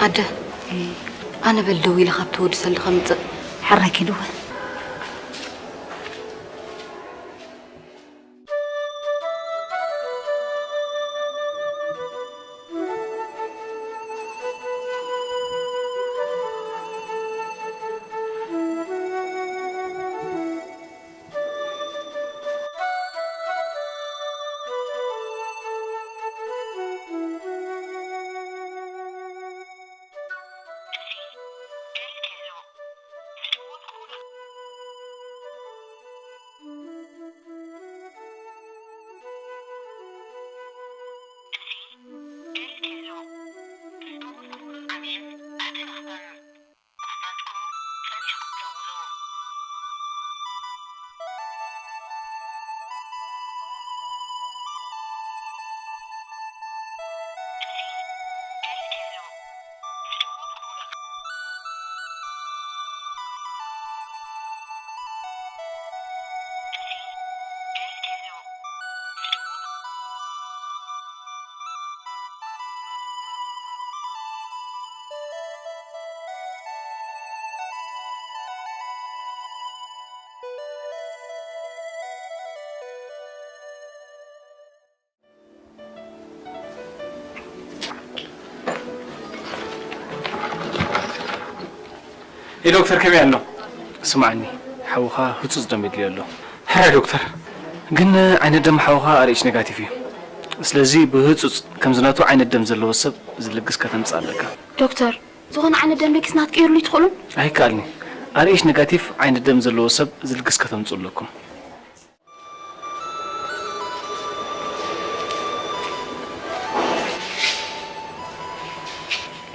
ኣደ፣ ኣነ በል ደው ኢለ ካብቲ ወዲ ሰልዲ ከምጽእ። ሕራይ ኪድወ። ዶክተር፣ ከመይ ኣሎ? ስማዕኒ፣ ሓውኻ ህጹጽ ደም የድልዮ ኣሎ። ሕራይ ዶክተር፣ ግን ዓይነት ደም ሓውኻ ኣር ኤች ኔጋቲቭ እዩ። ስለዚ ብህጹጽ ከምዚ ናቱ ዓይነት ደም ዘለዎ ሰብ ዝልግስ ከተምጽእ ኣለካ። ዶክተር፣ ዝኾነ ዓይነት ደም ለጊስና ክትቅይሩሉ ኣይትኽእሉን? ኣይከኣልን እዩ። ኣር ኤች ኔጋቲቭ ዓይነት ደም ዘለዎ ሰብ ዝልግስ ከተምጽኡ ኣለኩም።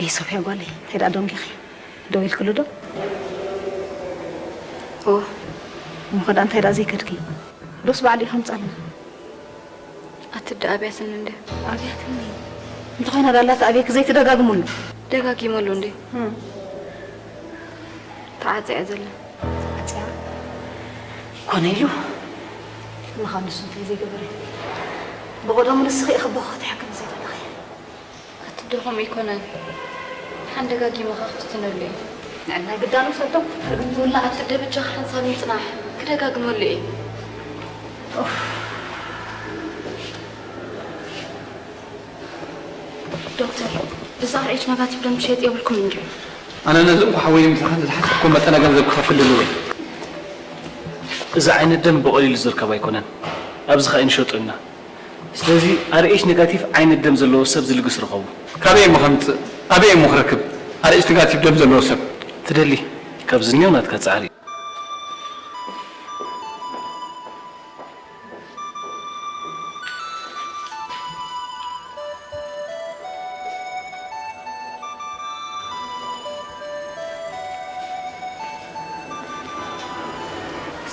እይ ሶፍያ ጓለይ፣ እንታይ ደኣ ደንጊኺ? ደው ኢልክሉ ዶ? እወ። እሞ ኸ ደኣ እንታይ ደኣ ዘይከድኪ? ዶስ ባዕሉ እዩ ከምጻልና? ኣቲ ደኣ ኣብያትኒ እንድያ። ኣብያትኒ? እንተኾይና ደኣ ኣላ ተኣብየኪ ዘይትደጋግምሉ። ደጋጊመሉ እንድየ። እም። ተዓጽያ እያ ዘላ። ተዓጽያ? ኮነ ኢሉ። እሞ ኸኣ ንሱ እንታይ ዘይገበረ? ብቐደሙ ንስኺ ኢኺ እባ ክትሕክሚ ዘይደለኺ። ኣቲ ደኹም ኣይኮነን። ሓን ደጋጊመ ኸኣ ክፍትነሉ እየ። ንዕናይ ግዳን ውሰዶ። ወላ ኣቲ ደብጃ ሓንሳብ ምጽናሕ ክደጋግመሉ እየ። ኡፍ። ዶክተር፣ እዚ ኣር ኤች ነጋቲቭ ደም ክሸጥ የብልኩምን ድዩ? ኣነ ነዚ እንኳ ሓወይ ምሳኻ ዝሓሰብኩ መጠነ ገንዘብ ክኸፍል ድልው እየ። እዚ ዓይነት ደም ብቐሊሉ ዝርከብ ኣይኮነን። ኣብዚ ኸኣ ንሸጦ ኢና። ስለዚ ኣር ኤች ነጋቲቭ ዓይነት ደም ዘለዎ ሰብ ዝልግስ ርኸቡ። ካበይ እሞ ከምጽእ? ኣበይ እሞ ክረክብ? ኣር ኤች ነጋቲቭ ደም ዘለዎ ሰብ። ትደሊ፣ ካብ ዝንየው ናትካ ጻዕሪ።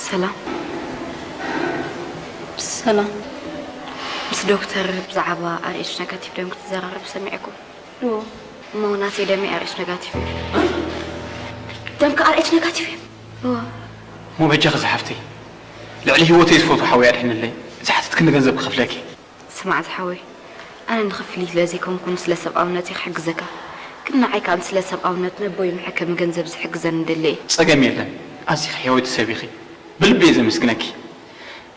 ሰላም። ሰላም። ምስ ዶክተር ብዛዕባ ኣር ኤች ነጋቲቭ ደም ክትዘራረቡ ሰሚዐኩም። እዎ። እሞ ናተይ ደም ኣር ኤች ነጋቲቭ እዩ። ደምኪ ኣር ኤች ነጋቲቭ እዩ? እዎ። እሞ በጃኺ ዝሓፍተይ፣ ልዕሊ ህይወተይ ዝፈትዎ ሓወይ ኣድሕንለይ። ዝሓተትክኒ ገንዘብ ክኸፍለኪ። ስማዕ ዝሓወይ፣ ኣነ ንኽፍሊት ስለ ዘይኮንኩ ንስለ ሰብኣውነት እየ ክሕግዘካ። ግን ንዓይ ከኣ ንስለ ሰብኣውነት ነቦይ መሐከሚ ገንዘብ ዝሕግዘኒ ደሊ እየ። ጸገም የለን። ኣዚኺ ሕያወይቲ ሰብ ኢኺ። ብልቢ እየ ዘመስግነኪ።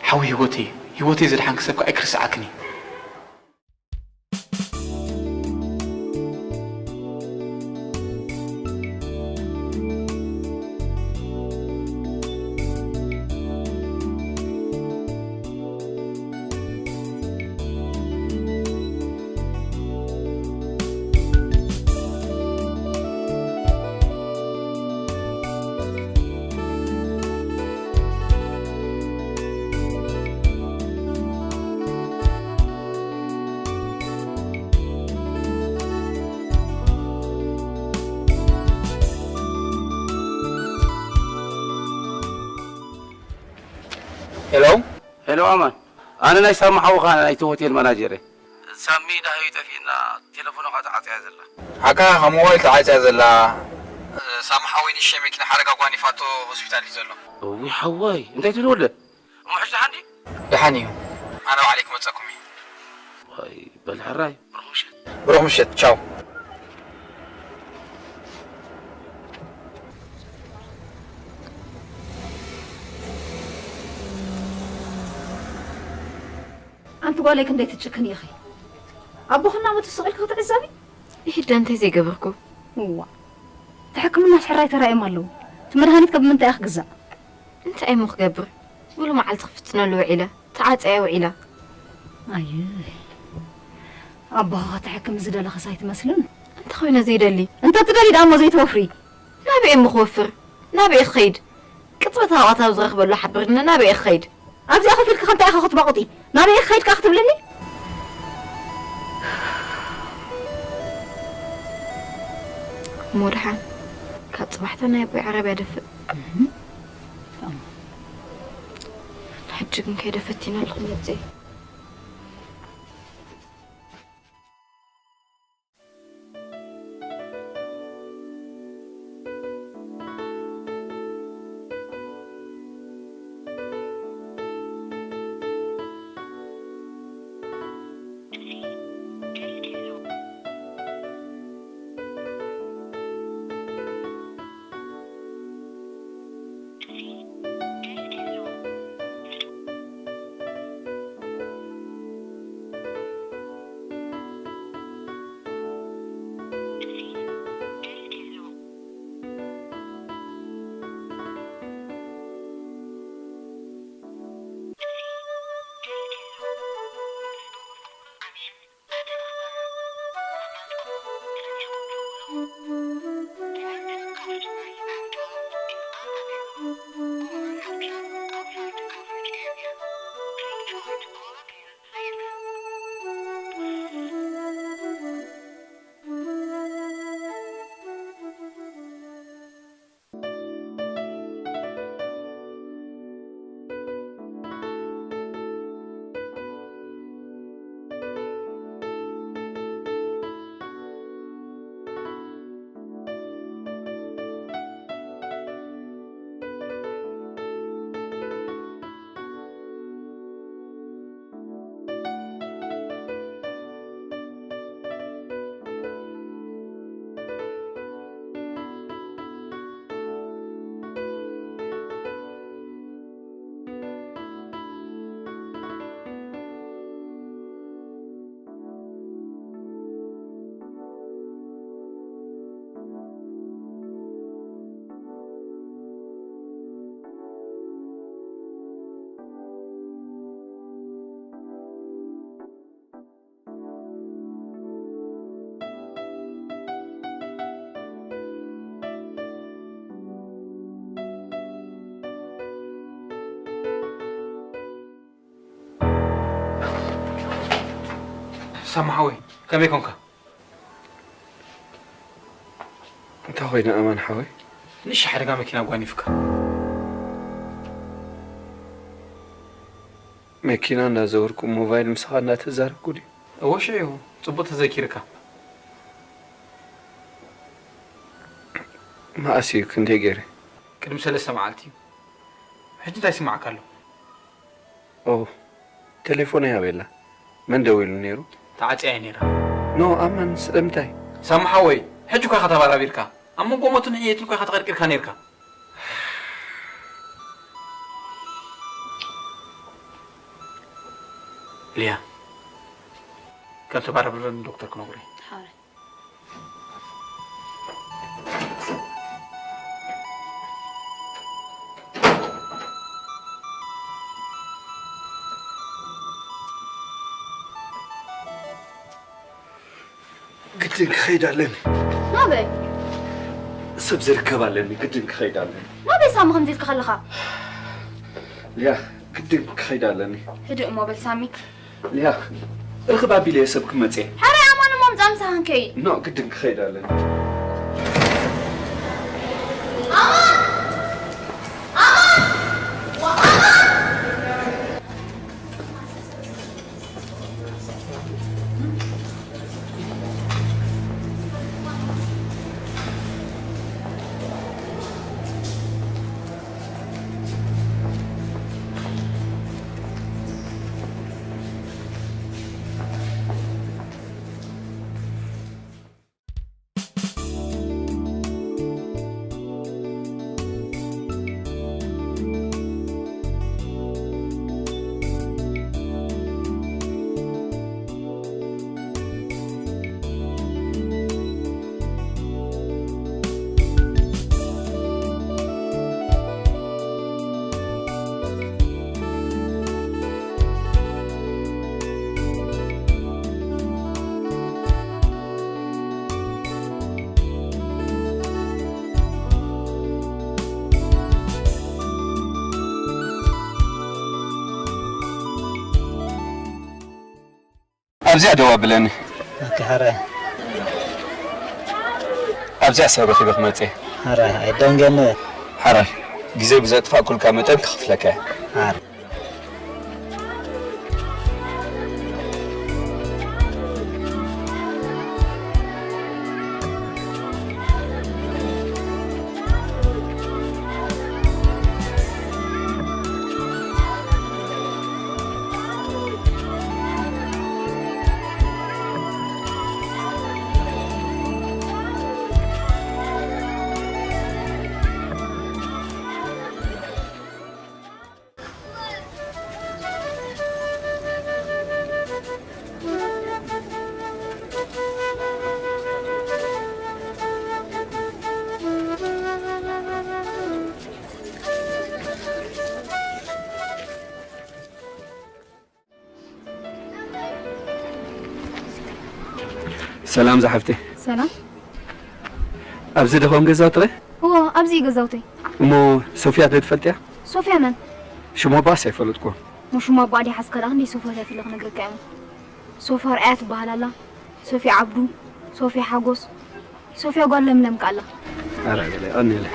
ሓወይ ህይወተይ እዩ። ህይወተይ ዘድሓንኪ ሰብ ከኣ ኣይክርስዓክን እየ። ሄሎ። ሄሎ ኣማን፣ ኣነ ናይ ሳሚ ሓውኻ ናይቲ ሆቴል ማናጀር እየ። ሳሚ ዳህዩ ጠፊእና፣ ቴሌፎኑ ኸዓ ተዓጽያ ዘላ። ሓቃ፣ ካብ ሞባይል ተዓጽያ ዘላ። ሳሚ ሓወይ ንእሽተይ መኪና ሓደጋ ጓኒፋቶ ሆስፒታል እዩ ዘሎ። እውይ ሓወይ፣ እንታይ ትብል ወለ? እሞ ሕጂ ደሓን ድዩ? ደሓን እዩ። ኣነ ባዕለይ ክመጸኩም እዩ። ዋይ፣ በል ሕራይ፣ ብሩኽ ምሸት። ብሩኽ ምሸት፣ ቻው። ኣንቲ ጓለይ ክንደይ ትጭክን ኢኺ? ኣቦኽና ሞት ስቕ ኢልኪ ክትዕዘቢ? ይሂድ እንታይ ዘይገበርኩ? እዋ፣ እቲ ሕክምናስ ሕራይ ተራእዮም ኣለዉ። እቲ መድሃኒት ከ ብምንታይ እያ ክግዛእ? እንታይ እሞ ክገብር? ሙሉ መዓልቲ ክፍትነሉ ውዒለ፣ ተዓጽያ ውዒለ። ኣየ፣ ኣቦኻ ከተሕክሚ ዝደለኽስ ኣይትመስልን። እንተ ኾይነ ዘይደሊ? እንተ ትደሊ ደኣ እሞ ዘይትወፍሪ። ናበይ እሞ ክወፍር? ናበይ ክኸይድ? ቅጽበታዊ ኣታዊ ዝረኽበሉ ሓብርኒ ናበይ ክኸይድ? ኣብዚኣ ኮፍ ኢልኪ ከምታ ኢኻ ክትባቑጢ፣ ናበይ ክኸይድ ከኣ ክትብልኒ? እሞ ደሓን፣ ካብ ጽባሕታ ናይ ኣቦይ ዓረብያ ደፍእ። ሕጂ ግን ከይደ ፈቲነሉ ክመጽእ እየ። ሳማ ሓወይ፣ ከመይ ኮንካ? እንታይ ኮይነ ኣማን ሓወይ? ንእሽቶ ሓደጋ መኪና ኣጓኒፍካ። መኪና እንዳዘወርኩ ሞባይል ምሳኻ እንዳተዛረብኩ ድዩ? እወ፣ ሽዑ እዩ። ጽቡቕ ተዘኪርካ። መኣስ እዩ? ክንደይ ገይረ? ቅድሚ ሰለስተ መዓልቲ እዩ። ሕጂ እንታይ ይስማዓካ ኣሎ? ኦ፣ ቴሌፎነይ ኣበይ ኣላ? መን ደዊሉ ነይሩ? ተዓጽያ እያ ነይራ። ኖ፣ ኣማን፣ ስለምንታይ? ሳሚ ሓወይ፣ ሕጂ እኳ ኢኻ ተባራቢርካ። ኣብ መንጎ ሞትን ዕየትን እኳ ኢኻ ተቐርቂርካ ነይርካ። ሊያ፣ ከም ተባራብረኒ ዶክተር ክነግሮ እዩ። ሓራይ። ግድን ክኸይድ ኣለኒ። ናበይ? ሰብ ዝርከብ ኣለኒ፣ ግድን ክኸይድ ኣለኒ። ናበይ ሳሚ ከምዚ ኢልካ ከለኻ? ሊያ፣ ግድን ክኸይድ ኣለኒ። ህድእ እሞ በል ሳሚ። ሊያ፣ ርኽብ ኣቢለ እየ ሰብ ክመጽእ እየ። ሕራይ ኣማን እሞ ምጻእ ምሳኻ ክንከይድ። ኖ፣ ግድን ክኸይድ ኣለኒ። ኣማን! ኣማን! እዚኣ ደው ኣብለኒ። ኦኬ፣ ሓራይ። ኣብዚኣ ሰብ ረኺበ ክመጽእ። ሓራይ፣ ኣይደንገን። ሓራይ፣ ግዜ ብዘጥፋእኩልካ መጠን ክኸፍለካ እየ። ሓራይ። ሰላም ዝሓፍተይ። ሰላም። ኣብዚ ድኾን ገዛ ጥረ? እዎ፣ ኣብዚ እዩ ገዛውተይ። እሞ ሶፊያ ዶ ትፈልጥያ? ሶፊያ መን? ሽሙ ባስ ኣይፈለጥኩ። እሞ ሽሙ ኣቦ ኣዲ ሓዝካ ደኣ ክንደይ ሶፊያ ትፈልጥ ክነግረካ እየ። ሶፊያ ኣርኣያ ትበሃል ኣላ። ሶፊያ ዓብዱ፣ ሶፊያ ሓጎስ፣ ሶፊያ ጓል ለምለም ከ ኣላ። ኣረ ገለ፣ ቀኒለ።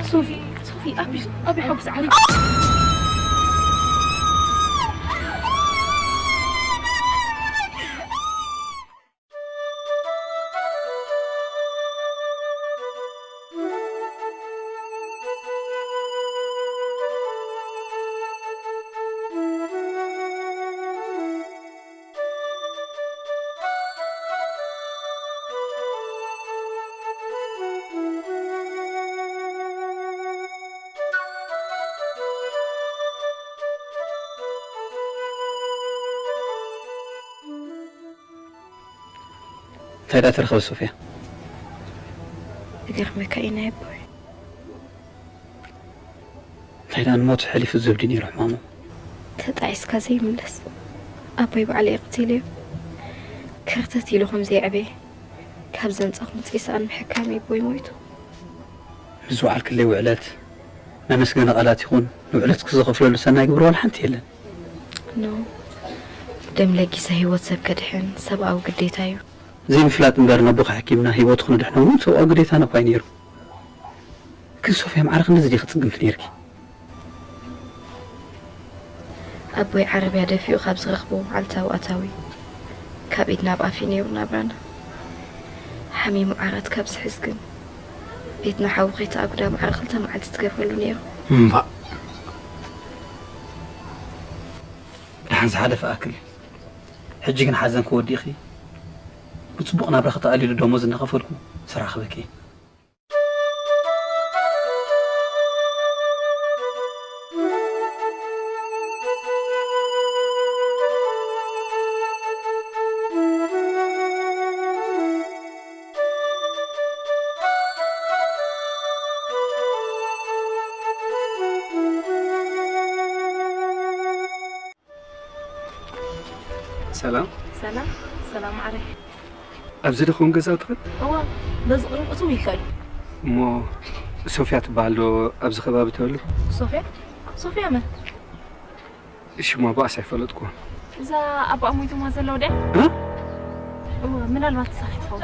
ሶፊ፣ ሶፊ፣ ኣቢ፣ ኣቢ፣ ሓጎስ ዓሪ። እንታይ ደኣ ተረኸበ ሶፍያ? ክገርመካ እዩ ናይ ኣቦይ። እንታይ ደኣ ንሞት ሓሊፉ ዝብዲ ነይሩ ሕማሙ። ተጣዒስካ ዘይምለስ። ኣቦይ ባዕለይ ቀቲለዮ። ክርተት ኢሉ ከም ዘየዕበየ ካብ ዘንጻ ክምጽእ ይሰኣን ምሕካም ኣቦይ ሞይቱ። ምስ ዝወዓልክለይ ውዕለት መመስገኒ ቃላት ይኹን ንውዕለትኪ ዝኸፍለሉ ሰናይ ግብሪ ዋላ ሓንቲ የለን። ኖ፣ ደም ለጊሰ ህይወት ሰብ ከድሕን ሰብኣዊ ግዴታ እዩ። ዘይምፍላጥ እምበር ነቦኻ ሓኪምና ህይወቱ ክነድሕኖ እውን ሰብኣዊ ግዴታና እኳ እዩ ነይሩ። ግን ሶፍያ ማዕረ ክንድዚ ድየ ክጽግምኪ ነይርኪ? ኣቦይ ዓረብያ ደፊኡ ካብ ዝረኽቦ መዓልታዊ ኣታዊ ካብ ኢድ ናብ ኣፍ እዩ ነይሩ ናብራና። ሓሚሙ ዓራት ካብ ዝሕዝ ግን ቤትና ሓዊ ከይተኣጉዳ ማዕረ ክልተ መዓልቲ ትገብረሉ ነይሩ። እምባእ። ደሓን ዝሓለፈ ኣክል። ሕጂ ግን ሓዘንኪ ወዲእኺ ብጽቡቕ ናብራ ክተኣልይሉ ደሞዝ እናኸፈልኩ ስራሕ ክበኪ። ሰላም። ሰላም ሰላም ዓረይ። ኣብዚ ዶ ኸውን ገዛ ትኽእል? እዋ በዚ ቅድም እትው ኢልካ እዩ። እሞ ሶፍያ ትበሃል ዶ ኣብዚ ከባቢ ትህሉ? ሶፍያ ሶፍያ መን? ሽማ ብኣስ ኣይፈለጥኩ። እዛ ኣባኣ ሞይቶማ ዘለዉ ድያ? እ? እዋ ምናልባት ትሳኺ ትኸውን።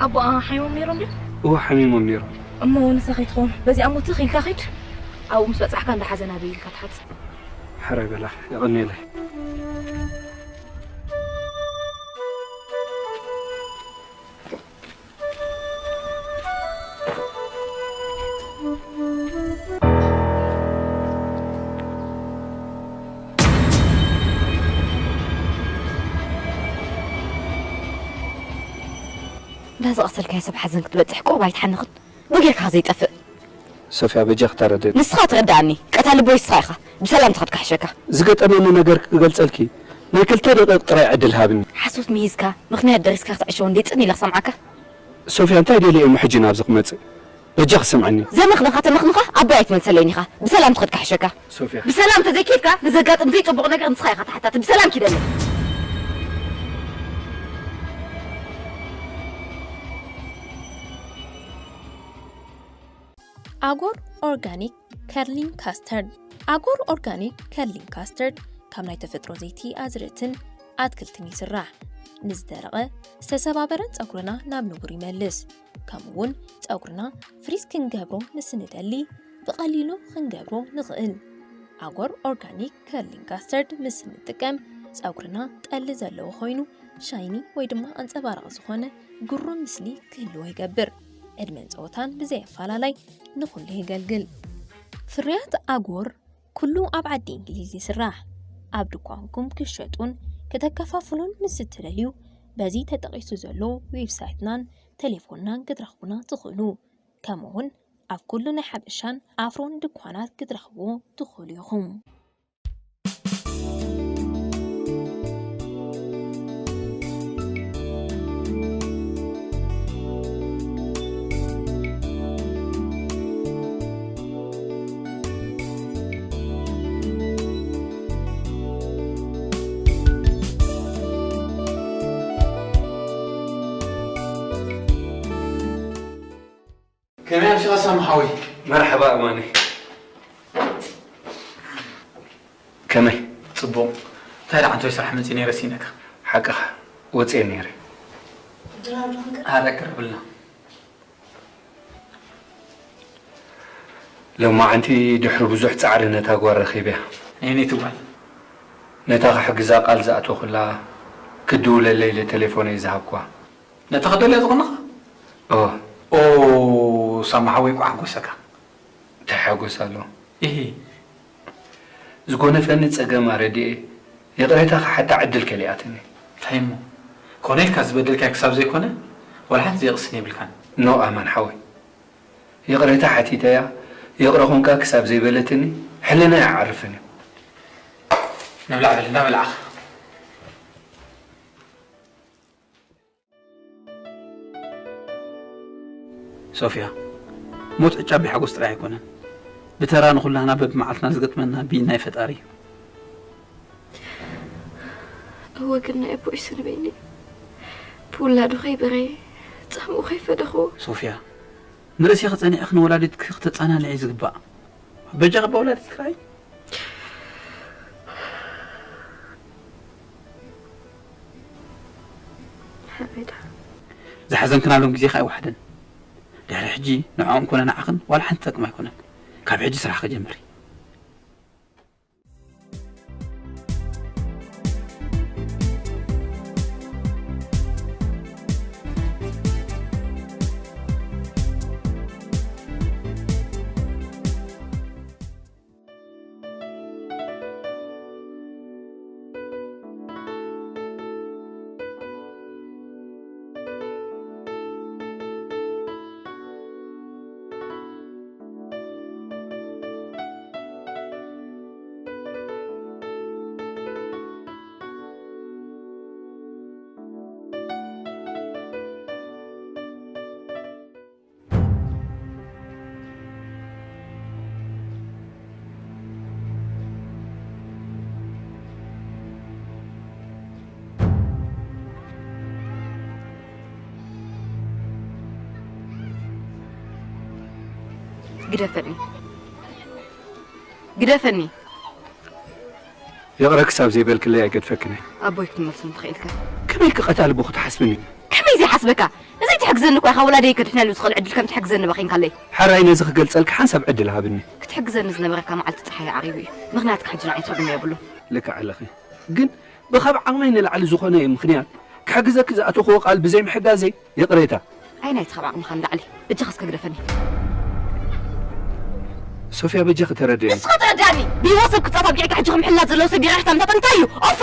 ኣቦኣ ሓይሞም ነይሮም ድዩ? እዋ ሓሚሞም ነይሮም። እሞ ንሳ ከይትኸውን በዚኣ ሞት ኢልካ ኺድ። ኣብኡ ምስ በጻሕካ እንዳ ሓዘን ኣበይ ኢልካ ትሓት። ሕራይ በላ የቐንየለይ። እንዳ ዝቐተልካዮ ሰብ ሓዘን ክትበጽሕ ቁሩብ ኣይትሓንኽን? ዶ ጌርካ ዘይጠፍእ? ሶፍያ በጃ ክታረደ ንስኻ ትረዳኣኒ ቀታሊ ቦይ ንስኻ ኢኻ። ብሰላም ትኸድ ካሕሸካ። ዝገጠመኒ ነገር ክገልጸልኪ ናይ ክልተ ደቂቕ ጥራይ ዕድል ሃብኒ። ሓሶት ምሂዝካ ምኽንያት ደሪስካ ክትዕሸው እንዴ ጽን ኢለ ክሰምዓካ? ሶፍያ እንታይ ደልየ እሞ ሕጂ ናብዚ ክመጽእ? በጃ ክሰምዐኒ። ዘመኽንኻ ተመኽንኻ ኣቦይ ኣይትመልሰለይን ኢኻ። ብሰላም ትኸድ ካሕሸካ። ሶፍያ ብሰላም ተዘይኬድካ ንዘጋጥም ዘይጽቡቕ ነገር ንስኻ ኢኻ ትሓታት። ብሰላም ኪደለይ። ኣጎር ኦርጋኒክ ከርሊንግ ካስተርድ። ኣጎር ኦርጋኒክ ከርሊንግ ካስተርድ ካብ ናይ ተፈጥሮ ዘይቲ ኣዝርእትን ኣትክልትን ይስራሕ። ንዝደረቐ ዝተሰባበረን ጸጉርና ናብ ንቡር ይመልስ። ከምኡ እውን ጸጉርና ፍሪዝ ክንገብሮ ምስ ንደሊ ብቐሊሉ ክንገብሮ ንኽእል። ኣጎር ኦርጋኒክ ከርሊንግ ካስተርድ ምስ እንጥቀም ጸጉርና ጠሊ ዘለዎ ኮይኑ ሻይኒ ወይ ድማ ኣንጸባራቒ ዝኾነ ግሩም ምስሊ ክህልዎ ይገብር። ዕድመን ጸወታን ብዘይ ኣፈላላይ ንኹሉ የገልግል። ፍርያት ኣጎር ኩሉ ኣብ ዓዲ እንግሊዝ ይስራሕ። ኣብ ድኳንኩም ክሸጡን ከተከፋፍሉን ምስ እትደልዩ በዚ ተጠቒሱ ዘሎ ዌብሳይትናን ቴሌፎንናን ክትረኽቡና ትኽእሉ። ከምኡውን ኣብ ኩሉ ናይ ሓበሻን ኣፍሮን ድኳናት ክትረኽብዎ ትኽእሉ ኢኹም። ከመይ ኣምሲኻ ሳሚ ሓወይ? መርሓባ ኣማኒ። ከመይ? ጽቡቕ። እንታይ ደኣ ዓንቶይ ስራሕ መጺእ ነይረ ሲነካ። ሓቅኻ ወጺኤ ነይረ። ኣረ ቅረብልና። ሎማዓንቲ ድሕሪ ብዙሕ ጻዕሪ ነታ ጓል ረኺበያ። ነይነይቲ ጓል? ነታ ክሕግዛ ቃል ዝኣተኹላ ክትድውለለይ ኢለ ቴሌፎነይ ዝሃብኩዋ። ነታ ክደልያ ዝኾንኻ? ኦ ኦ ሳሚ ሓወይ እንኳዕ ሓጎሰካ። እንታይ ሓጎስ ኣሎ? ኢሂ። ዝጎነፈኒ ጸገም ኣረዲኤ ይቕሬታ ክሓታ ዕድል ከሊኣትኒ። እንታይ እሞ? ኮነ ኢልካ ዝበደልካዮ ክሳብ ዘይኮነ ዋላ ሓንቲ ዘይቕስን የብልካን። ኖ ኣማን ሓወይ። ይቕሬታ ሓቲተያ ይቕረ ኹንካ ክሳብ ዘይበለትኒ ሕልናይ ኣይዓርፍን እዩ። ንብላዕ በል እንዳበላዕኻ። ሶፍያ፣ ሞት ዕጫ ብሓጎስ ጥራይ ኣይኮነን። ብተራ ንኹላህና በብመዓልትና ዝገጥመና ብይን ናይ ፈጣሪ እዩ። እወ ግን ናይ ኣቦይ ስንበይኒ ብውላዱ ከይበረየ ጻምኡ ከይፈደኽዎ። ሶፍያ፣ ንርእስኺ ጸኒዕኺ ንወላዲትኪ ክተጸናንዒ ዝግባእ። በጃኺ እባ ወላዲትኪ ርኣይ። ሓበዳ። ዝሓዘንክናሎም ግዜ ከኣ ኣይወሓደን። ድሕሪ ሕጂ ንዕኦም ኮነ ንዓኽን ዋላ ሓንቲ ትጠቅም ኣይኮነን። ካብ ሕጂ ስራሕኺ ጀምሪ። ግደፈኒ፣ ግደፈኒ። ይቕረ ክሳብ ዘይበልክለይ ኣይገድፈክን እየ። ኣቦይ ክትመልሶ እንተኽኢልካ። ከመይ ኢልኪ ቀታሊ ኣቦኺ ትሓስብኒ? ከመይ ዘይሓስበካ? ንዘይትሕግዘኒ እኳ ኢኻ ወላደይ ከድሕነሉ ዝኽእል ዕድል ከም ትሕግዘኒ በኺንካለይ። ሕራይ ነዚ ክገልጸልኪ ሓንሳብ ዕድል ሃብኒ። ክትሕግዘኒ ዝነበረካ መዓልቲ ጸሓይ ዓሪቡ እዩ። ምኽንያትካ ሕጂ ንዓይ ትርጉም የብሉን። ልክዕ ኣለኺ። ግን ብኻብ ዓቕመይ ንላዕሊ ዝኾነ ምኽንያት ክሕግዘኪ ዝኣተኽዎ ቃል ብዘይ ምሕጋዘይ ይቕሬታ። ኣይ ናይቲ ካብ ዓቕምኻ ንላዕሊ። በጃኻ እስከ ግደፈኒ። ሶፍያ በጃኺ ተረድእኒ። ንስኻ ተረዳእኒ። ብህይወት ሰብ ክጻወት ኣብቂዕካ ሕጂ ከም ሕልና ዘለዎ ሰብ ይራሕታ ምታት እንታይ እዩ? ኦፋ!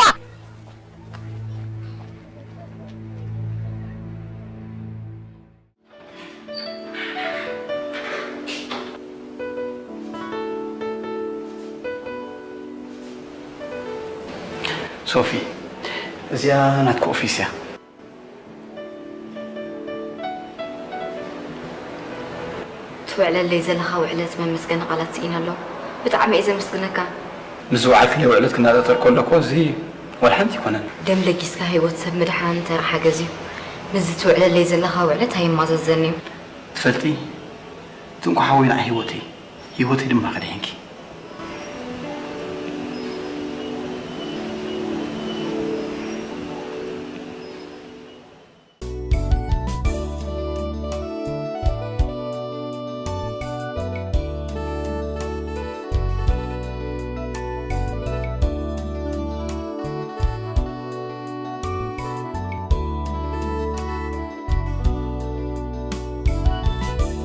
ሶፊ፣ እዚኣ ናትኪ ኦፊስ እያ። ትውዕለለይ ዘለኻ ውዕለት መመስገኒ ቃላት ስኢነ ኣለኹ። ብጣዕሚ እየ ዘመስግነካ። ምስ ዝወዓልክለይ ውዕለት ክነጣጠር ከሎ እኮ እዚ ዋላ ሓንቲ ኣይኮነን። ደም ለጊስካ ህይወት ሰብ ምድሓን ተራ ሓገዝ እዩ። ምስዚ ትውዕለለይ ዘለኻ ውዕለት ኣይማዘዘን እዩ። ትፈልጢ፣ እቲ እንኳ ሓወይ ንዓይ ህይወተይ፣ ህይወተይ ድማ ከድሕንኪ።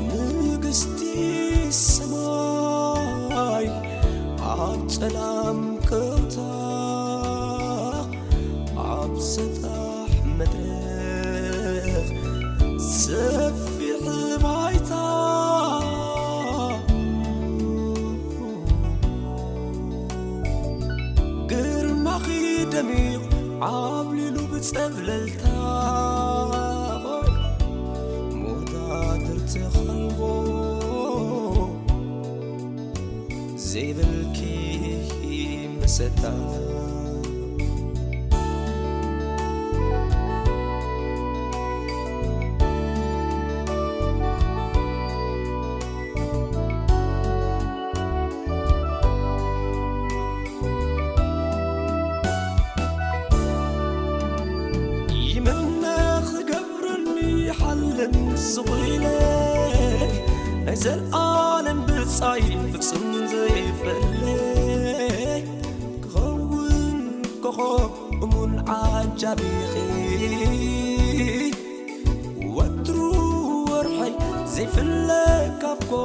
ንግስቲ ሰማይ ኣብ ጸላም ከውታ ኣብ ሰጣሕ መድረኽ ሰፊሕ ባይታ ግርማኺ ደሚቕ ዓብሊሉ ብጸብለልታ ሞዳድር ተኸልቦ ዘይብልኪ መሰታ። ይምነ ክገብረኒ ሓልም ስቑኢለ ናይ ዘልኣለም ብጻይ ፍጹም ዘይፈለ ክኸውን ኮኾብ እሙን ዓጃቢኺ ወትሩ ወርሐይ ዘይፍለ ካብ ኮ